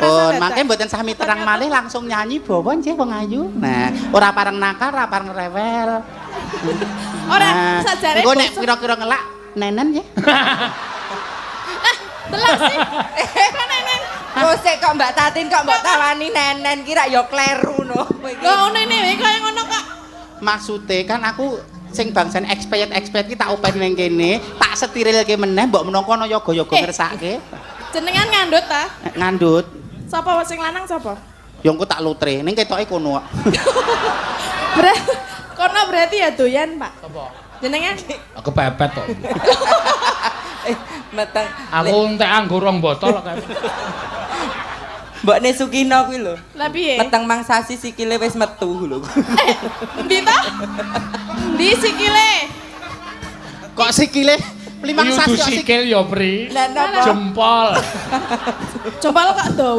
Pun dadak. Mangke mboten sami terang malih, langsung nyanyi bawa nggih, wong ayu. Nah, ora pareng nakal, ora pareng rewel. Ora, Nah, sajare engko nek basa- kira-kira ngelak nenen ya. Delok sih. Kok nenen. Kok sik kok Mbak Tatin kok mbok tawani nenen kira ya kleru no. Kowe iki. Lho, ngono ini kaya ngono kok. Maksude kan aku sing bangsane expired expired ki tak open ning kene, tak setirilke meneh, mbok menangka ana yoga-yoga Eh. ngersake. Jenengan ngandut ta? Ngandut. Sapa sing lanang sapa? Ya engko tak lutre, ning ketoke kono kok. Kono berarti ya doyan, Pak. Sapa? Jenengan. Aku pepet kok. Eh, meteng. Aku entek anggur rong botol kok. Mbokne Sukino kuwi lho. Lah piye? Meteng mangsasi sikile wis metu lho. Eh, endi ta? Endi sikile? Kok sikile limang Yudu sasi kok sikile. sikil ya, Pri. Lah napa? Jempol. Jempol kok dawa.